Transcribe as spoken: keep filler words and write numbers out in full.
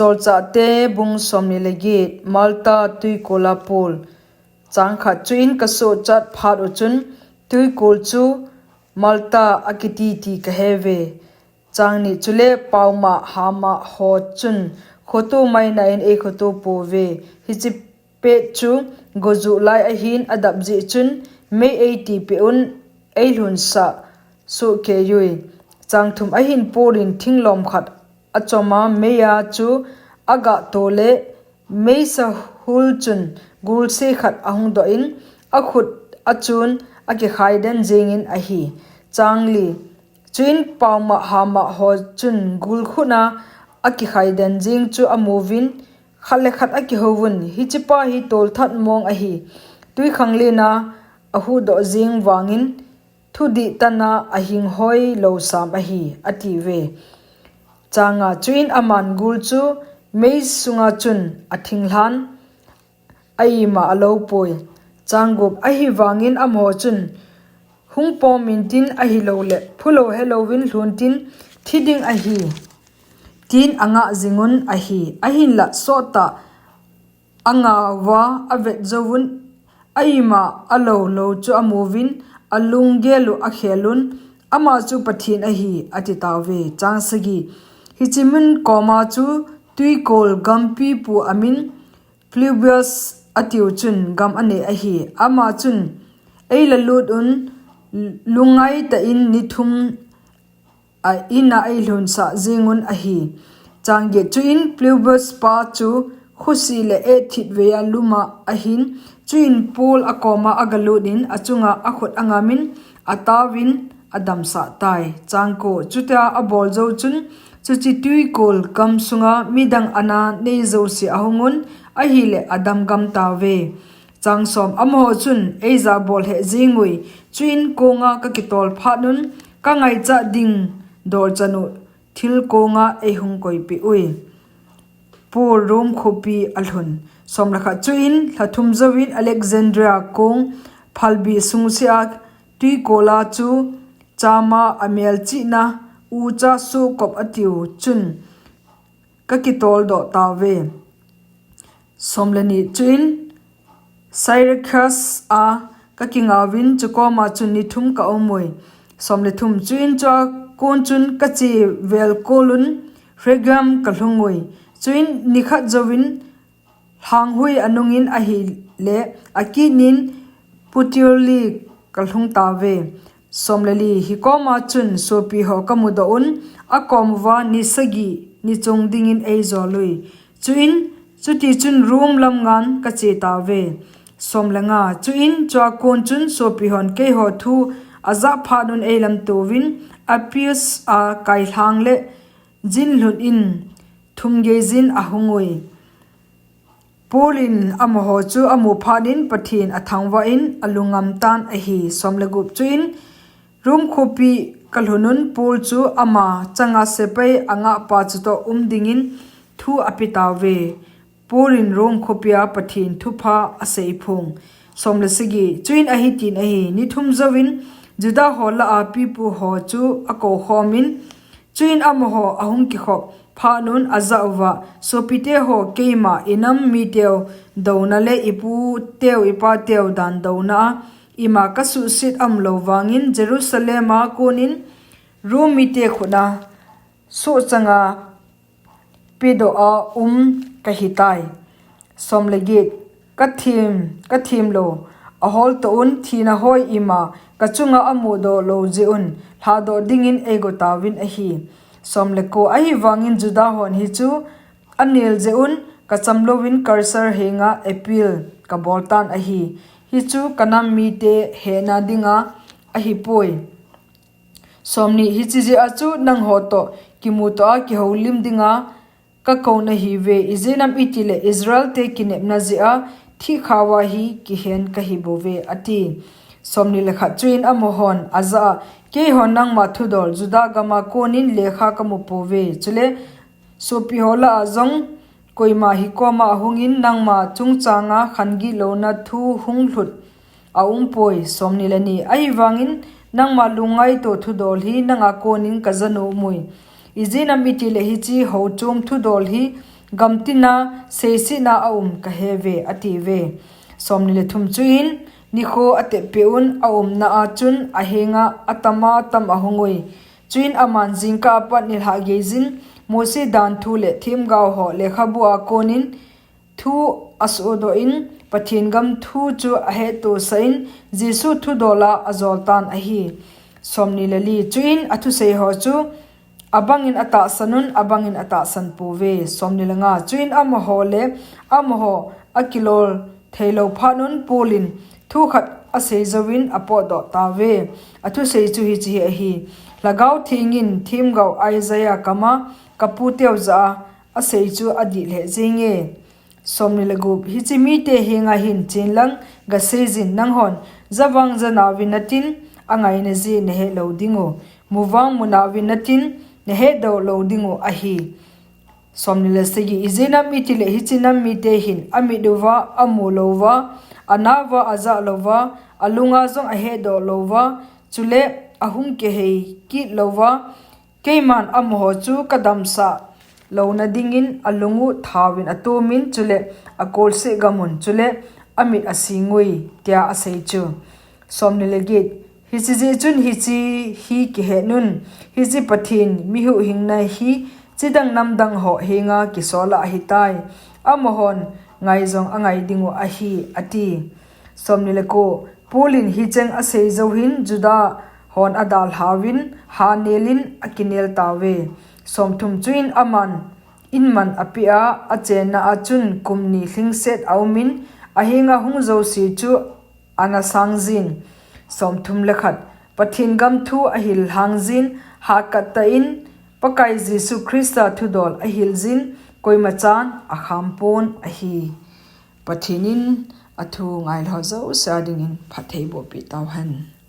Solchahte bung somni le get. Malta tuikola Paul. Chang khat. Chuin kasochat phat u chun tuikol chu Malta akiti ti kahe uve. Chang ni. Chule paoma hama ho chun khoto maina in eikhoto pouve. Hiche pet chu gojuh lai ahin, adap jeh chun mei eiti peh un, eilhunsah sohkei ui. Chang thum. Ahin Paul in thinglom khat achoma, meia chu agah to le meisa hul chun gulse khat ahung doh in, akhut achun akikhai den jengin ahi. Chang li. Chuin paoma hama ho chun gul khut a akikhai den jeng chu amuvin, khat le khat akihouvun, Hichepa hi tolthat mong ahi. Tuikhanglen a ahuhdoh jeng vangin thudih tan a ahing hoi lou sam ahi, atiuve. Chang nga. Chuin aman gul chu mei sunga chun athinglhan, a-ima alou poi. Chang gup. Ahivangin amaho chun, Hung pom intin, ahilouleh phulou helouvin lhun tin, thi ding ahi, tin angah jingun ahi. Ahinlah sottah angah uva avet jouvun, a-ima alou lou chu amuvin, alunggel u akhelun, Ama chu Pathen ahi, ati tauve. Chang sagi. Hiche mun koma chu tuikol gam pipu amin Publius atiu chun gam anei ahi. Ama chun, Eilalut un, lungngai tah in ni thum a-in a eilhunsah jengun ahi. Chang get. Chuin Publius pa chu khosih le etthit veiya lum a ahin, chuin Paul akoma agalut in, achunga akhut angamin, ataovin, adamsah tai. Chang ko. Chutia abol jou chun, chuche tuikol gam sunga midang ana nei jouse ahungun, ahileh adam gam tauve. Chang som. Amaho chun, Eijabol hih jengui, chuin konga kakitol phat un, kangaichat ding dol chan u thil konga eihung koipeh ui. Paul Rome khopi alhun. Som le khat. Chuin lha thum jouvin Alexandria kong phalbi sungsea tuikola chu chama amelchihna ucha sokop atiu chun kakitol doh tauve. Som le ni. Chuin Syracuse a kakingauvin, chukoma chun ni thum kaumui. Som le thum. Chuin chua kon chun kache velkolun Rhegium kalhungui. Chuin nikhat jouvin lhanghui anungin ahileh akitnin Puteoli kalhung tauve. Som le li. Hikoma chun sopi ho kamudoh un, akom uva ni sagi ni chung dingin eijolui. Chuin, chutichun Rome lam ngan kache tauve. Som le nga. Chuin chua kon chun sopi hon keiho thu ajah phat un eilamtouvin, Appius a kailhang le jinlhun in thum geijin ahungui. Paul in amaho chu amu phat in Pathen athangvah in alung ngam tan ahi. Som le gup. Chuin Rome khopi kalhunun Paul chu ama changa sepai angahpa chutoh um dingin thu ape tauve. Paul in Rome khopia Pathen thupha aseiphong. Som le sagi. Chuin ahitin ahi, ni thum jouvin Juda ho lah a pipu ho chu akoukhomin, chuin amaho ahung kikhop phat un ajah uva, Sopite ho, keima inam miteu douna le iputeu ipateu dan douna a ima kasuhset aum lou vangin Jerusalem a konin Rome mite khut a sohchanga pedoh a um kahitai. Som le get. Kathem, kathem lou aholtoh un thina hoi ima kachunga amudoh lou jeh un lhadoh dingin eigo tauvin ahi. Som le ko. Ahivangin Juda hon hichu anel jeh un kacham louvin Caesar henga appeal kabol tan ahi. Hichu kanam mite hena dinga ahipoi. Som ni. Hiche jeh a chu nangho toh kimuto a kihoulim dinga kakou nahiuve, ijeh inem itile Israel te kinepna jeh a thihkhao a hi kihen kahibouve, ati. Som ni le khat. Chuin amahon ajah a, Keihon nangma thudol Juda gama konin lekha kamu pouve, chule sopi ho lah a jong koima hikoma ahungin nangma chungchanga khangi louna thu hung lhut aumpoi. Som ni le ni. Ahivangin nangma lungngaito thudol hi nanga konin kaja nom ui. Ijeh inem itile hiche houchom thudol hi gamtina seisetna aum kaheuve, atiuve. Somni le thum, chuin nikho atepeh un aumna a chun ahenga atama tam ahung ui. Chuin aman jingkah apat nilhah geiyin Mosi danthu le themgao ho lekhabu a konin thu asodoh in, Pathen gam thu chu ahettohsah in, Jesu thudol a ajol tan ahi. Somni le li, chuin athusei ho chu abangin atahsan un, abangin atahsan pouve. Somni le nga, chuin amaho le amaho akilol theilou phat un Paul in thu khat asei jouvin apotdoh tauve. Athusei chu hiche hi ahi: Lhagao Theng in themgao Isaiah kama, kaputeu jah a asei chu adih lheh jenge. Somni le gup, hiche mite henga hin chenlang gaseiyin, nanghon javang janauvin natin, angaina jeh nahet lou dingu, muvang munauvin natin, nahetdoh lou dingu ahi. Somni le sagi, ijeh inem itile hiche nam mite hin amit uva amu louva, ana uva ajah louva, alunga jong ahetdoh louva, chule ahung kihei kit louva, keiman amaho chu kadamsah louna dingin alungu thauvin atomin, chule akolseh gamun, chule amit asingui, tia asei chu. Somni le get, hiche jeh chun hiche hi kihet un, hiche Pathen mi huhhingna hi chidang namdang ho henga kisol a ahitai, amahon ngai jong angai dingu ahi, ati. Somni le ko, Paul in hicheng asei jou hin Juda hon adalhauvin, hanel in akinel tauve. Somthum, chuin aman inman apeh a, achenna a chun kum ni lhingset aumin, ahenga hung jouse chu ana sangjin. Somthum le khat, Pathen gam thu ahil lhangjin, hahkat tah in Pakai Jesu Christa thudol ahil jin, koimachan akhampon ahi. Pathen in athu ngaiho jouse a dingin phattheiboh peh tauhen.